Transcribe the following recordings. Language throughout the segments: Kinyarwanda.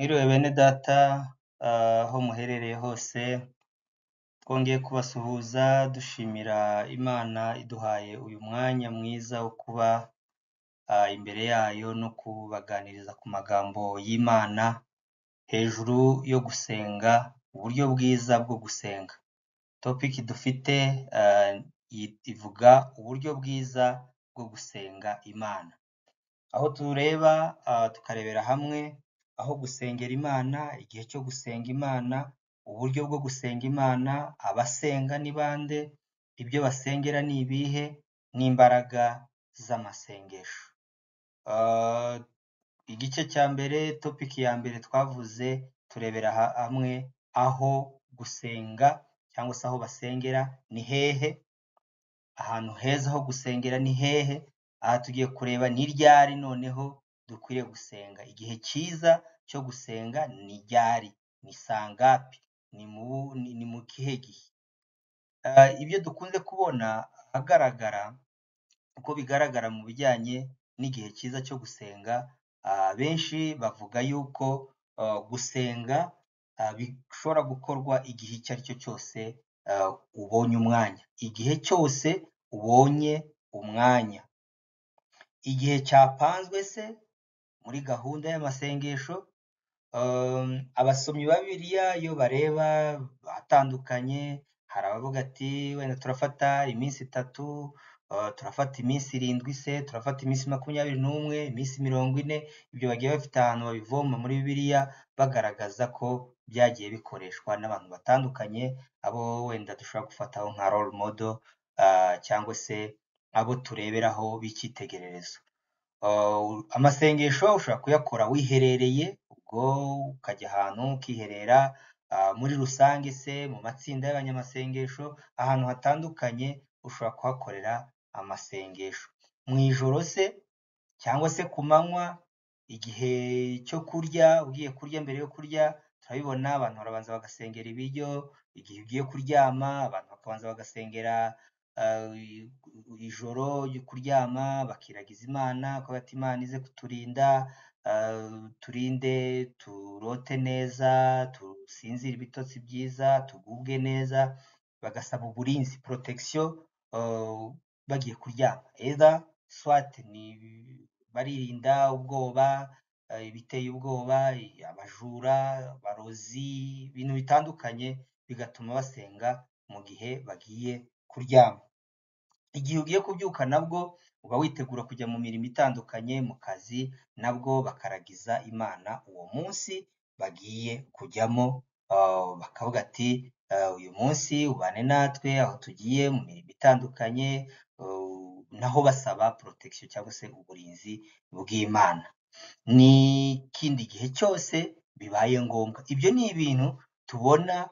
Mwiriwe bene data aho muherereye hose, twongeye kubasuhuza dushimira Imana iduhaye uyu mwanya mwiza wo kuba imbere yayo no kubaganiriza ku magambo y'Imana hejuru yo gusenga, uburyo bwiza bwo gusenga. Topic dufite ivuga uburyo bwiza bwo gusenga Imana. Aho tureba tukarebera hamwe aho gusengera Imana, igihe cyo gusenga Imana, uburyo bwo gusenga Imana, abasenga ni bande, ibyo basengera ni ibihe, n'imbaraga z'amasengesho. Igice cya mbere, topic ya mbere twavuze, turebera hamwe aho gusenga cyangwa se aho basengera ni hehe, ahantu heza ho gusengera ni hehe. Aha tugiye kureba ni ryari noneho dukwiriye gusenga, igihe cyiza cyo gusenga ni ryari, ni sangapi, ni mu kihe gihe. Ibyo dukunze kubona ahagaragara, uko bigaragara mu bijyanye n'igihe cyiza cyo gusenga, benshi bavuga yuko gusenga bishobora gukorwa igihe icyo ari cyo cyose ubonye umwanya, igihe cyose ubonye umwanya. Igihe cyapanzwe se muri gahunda y'amasengesho, abasomyi ba Bibiliya iyo bareba batandukanye, hari abavuga ati wenda turafata iminsi 3, turafata iminsi 7 se, turafata iminsi 21, iminsi 40, ibyo bagiye bafite ahantu babivoma muri Bibiliya bagaragaza ko byagiye bikoreshwa n'abantu batandukanye, abo wenda dushobora gufataho nka role model, cyangwa se abo tureberaho b'icyitegererezo. Amasengesho ushobora kuyakora wiherereye, ubwo ukajya ahantu ukiherera, muri rusange se, mu matsinda y'abanyamasengesho, ahantu hatandukanye ushobora kuhakorera amasengesho. Mu ijoro se cyangwa se ku manywa, igihe cyo kurya, ugiye kurya, mbere yo kurya turabibona abantu barabanza bagasengera ibiryo, igihe ugiye kuryama abantu bakabanza bagasengera ijoro ryo kuryama, bakiragiza Imana, bakavuga ati Imana ize kuturinda, turinde turote neza, tusinzire ibitotsi byiza, tugubwe neza, bagasaba uburinzi, protection, bagiye kuryama. Either soit ni baririnda ubwoba, ibiteye ubwoba, abajura, abarozi, ibintu bitandukanye bigatuma basenga mu gihe bagiye kuryama. Igihe ugiye kubyuka nabwo uba witegura kujya mu mirimo itandukanye, mu kazi, nabwo bakaragiza Imana uwo munsi bagiye kujyamo, bakavuga ati uyu munsi ubane natwe aho tugiye mu mirimo itandukanye, naho basaba protection cyangwa se uburinzi bw'Imana. N'ikindi gihe cyose bibaye ngombwa. Ibyo ni ibintu tubona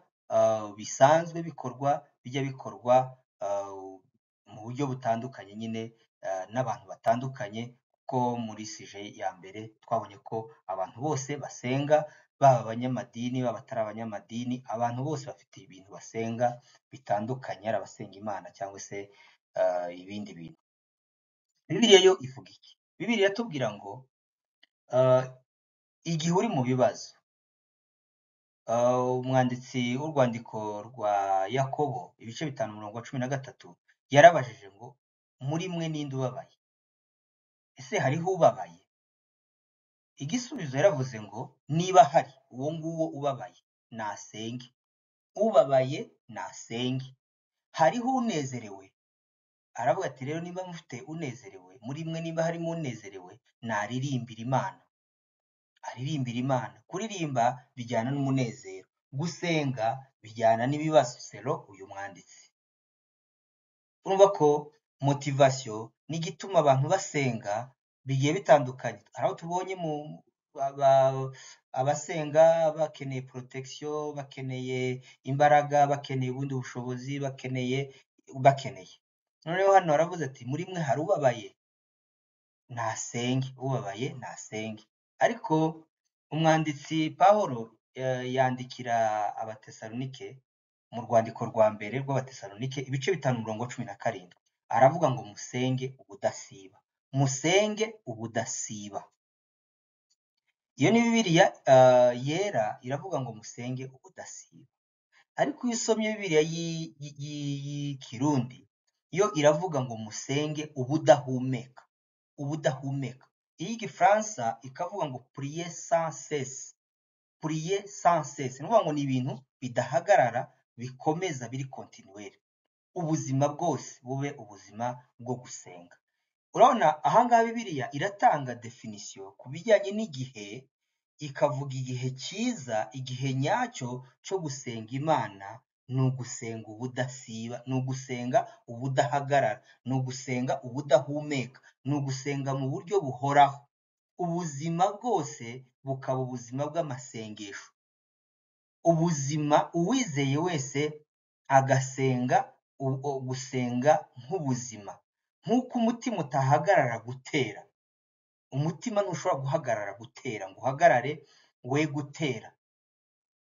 bisanzwe bikorwa, bijya bikorwa mu buryo butandukanye nyine n'abantu batandukanye, kuko muri sujet ya mbere twabonye ko abantu bose basenga, baba abanyamadini, baba atari abanyamadini, abantu bose bafite ibintu basenga bitandukanye, ari abasenga Imana cyangwa se ibindi bintu. Bibiliya yo ivuga iki? Bibiliya iratubwira ngo igihe uri mu bibazo, umwanditsi w'urwandiko rwa Yakobo ibice 5 umurongo wa 13 yarabajije ngo muri mwe ninde ubabaye? Ese hariho ubabaye? Igisubizo yaravuze ngo niba hari uwo nguwo ubabaye nasenge, ubabaye nasenge. Hariho unezerewe, aravuga ati rero niba mufite unezerewe muri mwe, niba harimo unezerewe naririmbira Imana, aririmbira Imana. Kuririmba bijyana n'umunezero, gusenga bijyana n'ibibazo, selon uyu mwanditsi. Urumva ko motivation n'igituma abantu basenga bigiye bitandukanye. Hari aho tubonye mu abasenga bakeneye protection, bakeneye imbaraga, bakeneye ubundi bushobozi, bakeneye. Noneho hano haravuze ati muri mwe hari ubabaye nasenge, ubabaye nasenge. Ariko umwanditsi Pawulo yandikira Abatesalonike mu rwandiko rwa mbere rw'Abatesalonike ibice 5 umurongo wa 17, aravuga ngo musenge ubudasiba, musenge ubudasiba. Iyo ni Bibiliya yera iravuga ngo musenge ubudasiba. Ariko iyo usomye Bibiliya y'Ikirundi yo iravuga ngo musenge ubudahumeka, ubudahumeka. Iy'Igifaransa ikavuga ngo prier sans cesse, prier sans cesse. Ni ukuvuga ngo ni ibintu bidahagarara, bikomeza, biri continuel. Ubuzima bwose bube ubuzima bwo gusenga. Urabona ahangaha Bibiliya iratanga définition ku bijyanye n'igihe, ikavuga igihe cyiza, igihe nyacyo cyo gusenga Imana ni ugusenga ubudasiba, ni ugusenga ubudahagarara, ni ugusenga ubudahumeka, ni ugusenga mu buryo buhoraho. Ubuzima bwose bukaba ubuzima bw'amasengesho. Ubuzima uwizeye wese agasenga, gusenga nk'ubuzima. Nk'uko umutima utahagarara gutera, umutima ntushobora guhagarara gutera ngo uhagarare we gutera,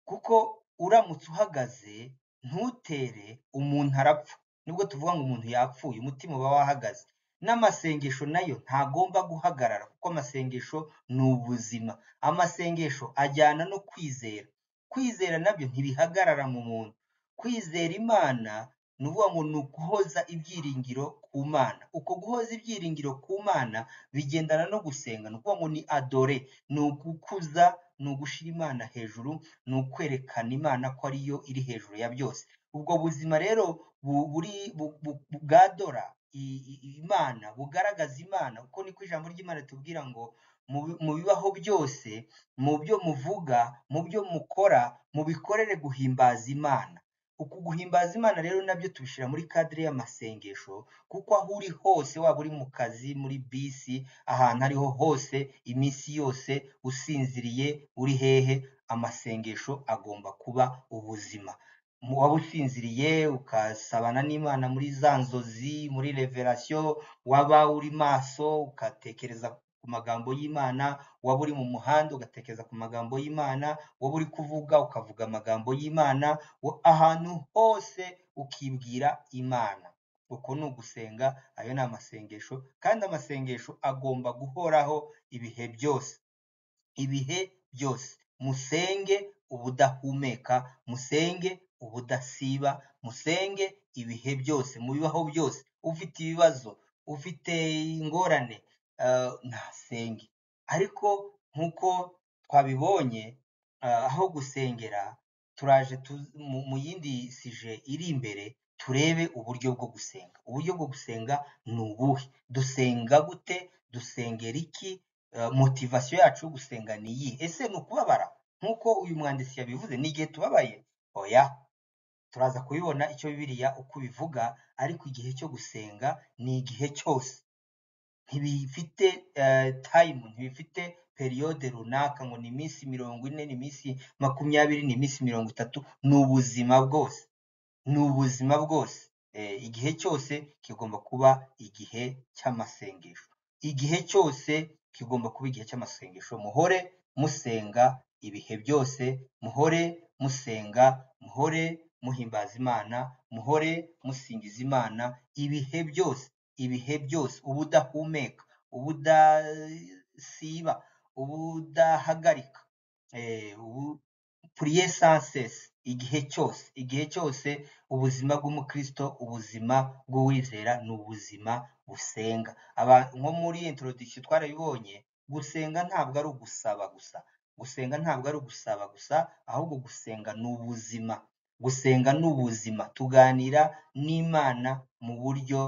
kuko uramutse uhagaze ntutere umuntu arapfa. Nubwo tuvuga ngo umuntu yapfuye, umutima uba wahagaze. N'amasengesho nayo ntagomba guhagarara, kuko amasengesho ni ubuzima. Amasengesho ajyana no kwizera. Kwizera nabyo ntibihagarara mu muntu. Kwizera Imana ni ukuvuga ngo ni uguhoza ibyiringiro ku Mana. Uko guhoza ibyiringiro ku Mana bigendana no gusenga, ni ukuvuga ngo ni adorer, ni ugukuza, ni ugushira Imana hejuru, ni ukwerekana Imana ko ariyo iri hejuru ya byose. Ubwo buzima rero buri bwadora Imana, bugaragaza Imana, kuko niko ijambo ry'Imana ritubwira ngo mu bibaho byose, mu byo muvuga, mu byo mukora, mubikorere guhimbaza Imana. Uku guhimbaza Imana rero nabyo tubishyira muri cadre y'amasengesho, kuko aho uri hose, waba uri mu kazi, muri bisi, ahantu ariho hose, iminsi yose, usinziriye, uri hehe, amasengesho agomba kuba ubuzima. Waba usinziriye ukasabana n'Imana muri za nzozi, muri révélation, waba uri maso ugatekereza ku magambo y'Imana, waba uri mu muhanda ugatekereza ku magambo y'Imana, waba uri kuvuga ukavuga amagambo y'Imana, ahantu hose ukibwira Imana. Uko ni ugusenga, ayo ni amasengesho, kandi amasengesho agomba guhoraho ibihe byose, ibihe byose. Musenge ubudahumeka, musenge ubudasiba, musenge ibihe byose, mu bibaho byose. Ufite ibibazo, ufite ingorane, nasenge. Ariko nk'uko twabibonye, aho gusengera turaje mu yindi sujet iri imbere, turebe uburyo bwo gusenga. Uburyo bwo gusenga ni ubuhe? Dusenga gute? Dusengera iki? Motivation yacu yo gusenga ni iyihe? Ese ni ukubabara nk'uko uyu mwanditsi yabivuze, ni igihe tubabaye? Oya, turaza kubibona icyo Bibiliya uko ibivuga. Ariko igihe cyo gusenga ni igihe cyose, ntibifite time, ntibifite période runaka ngo ni iminsi 40, ni iminsi 20, ni iminsi 30. Ni ubuzima bwose, ni ubuzima bwose. Igihe cyose kigomba kuba igihe cy'amasengesho, igihe cyose kigomba kuba igihe cy'amasengesho. Muhore musenga ibihe byose, muhore musenga, muhore muhimbaza Imana, muhore musingiza Imana ibihe byose, ibihe byose, ubudahumeka, ubudasiba, ubudahagarika, prier sans cesse, igihe cyose, igihe cyose. Ubuzima bw'umukristo, ubuzima bw'uwizera ni ubuzima busenga. Nko muri introduction twarabibonye, gusenga ntabwo ari ugusaba gusa, gusenga ntabwo ari ugusaba gusa, ahubwo gusenga ni ubuzima. Gusenga ni ubuzima. Tuganira n'Imana mu buryo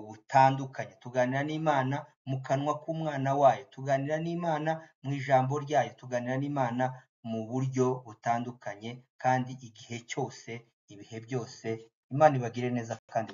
butandukanye, tuganira n'Imana mu kanwa k'umwana wayo, tuganira n'Imana mu ijambo ryayo, tuganira n'Imana mu buryo butandukanye, kandi igihe cyose, ibihe byose. Imana ibagire neza kandi.